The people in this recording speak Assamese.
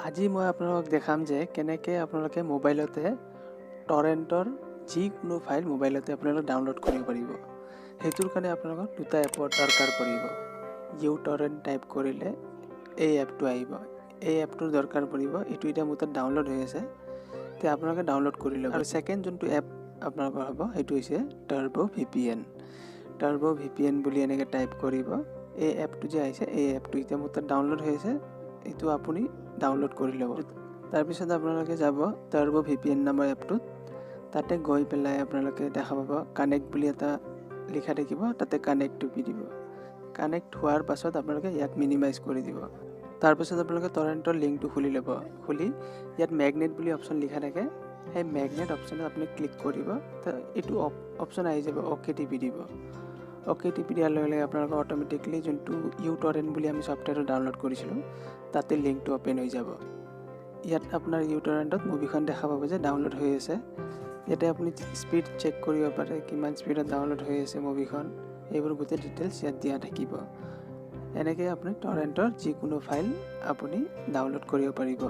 আজি মই আপোনালোকক দেখাম যে কেনেকৈ আপোনালোকে মোবাইলতে টৰেণ্টৰ যিকোনো ফাইল মোবাইলতে আপোনালোকে ডাউনলোড কৰিব পাৰিব। সেইটোৰ কাৰণে আপোনালোকক দুটা এপৰ দৰকাৰ পৰিব। ইউ টৰেণ্ট টাইপ কৰিলে এই এপটো আহিব। এই এপটোৰ দৰকাৰ পৰিব। এইটো এতিয়া মোৰ তাত ডাউনলোড হৈ আছে, এতিয়া আপোনালোকে ডাউনলোড কৰি ল'ব। আৰু ছেকেণ্ড যোনটো এপ আপোনালোকৰ হ'ব, সেইটো হৈছে টাৰ্ব ভিপিএন। টাৰ্ব ভিপিএন বুলি এনেকৈ টাইপ কৰিব, এই এপটো যে আহিছে, এই এপটো এতিয়া মোৰ তাত ডাউনলোড হৈ আছে, এইটো আপুনি ডাউনলোড কৰি ল'ব। তাৰপিছত আপোনালোকে যাব টাৰ্ব ভিপিএন নামৰ এপটোত। তাতে গৈ পেলাই আপোনালোকে দেখা পাব কানেক্ট বুলি এটা লিখা থাকিব, তাতে কানেক্ট টিপি দিব। কানেক্ট হোৱাৰ পাছত আপোনালোকে ইয়াক মিনিমাইজ কৰি দিব। তাৰপাছত আপোনালোকে টৰেণ্টৰ লিংকটো খুলি ল'ব। খুলি ইয়াত মেগনেট বুলি অপশ্যন লিখা থাকে, সেই মেগনেট অপশ্যনত আপুনি ক্লিক কৰিব। এইটো অপশ্যন আহি যাব, অ'কে টিপি দিব। অ'কে টিপি দিয়াৰ লগে লগে আপোনালোকৰ অট'মেটিকলি যোনটো ইউ টৰেণ্ট বুলি আমি ছফ্টৱেৰটো ডাউনলোড কৰিছিলোঁ, তাতে লিংকটো অ'পেন হৈ যাব। ইয়াত আপোনাৰ ইউ টৰেণ্টত মুভিখন দেখা পাব যে ডাউনলোড হৈ আছে। ইয়াতে আপুনি স্পীড চেক কৰিব পাৰে, কিমান স্পীডত ডাউনলোড হৈ আছে মুভিখন, এইবোৰ গোটেই ডিটেইলছ ইয়াত দিয়া থাকিব। এনেকৈ আপুনি টৰেণ্টৰ যিকোনো ফাইল আপুনি ডাউনলোড কৰিব পাৰিব।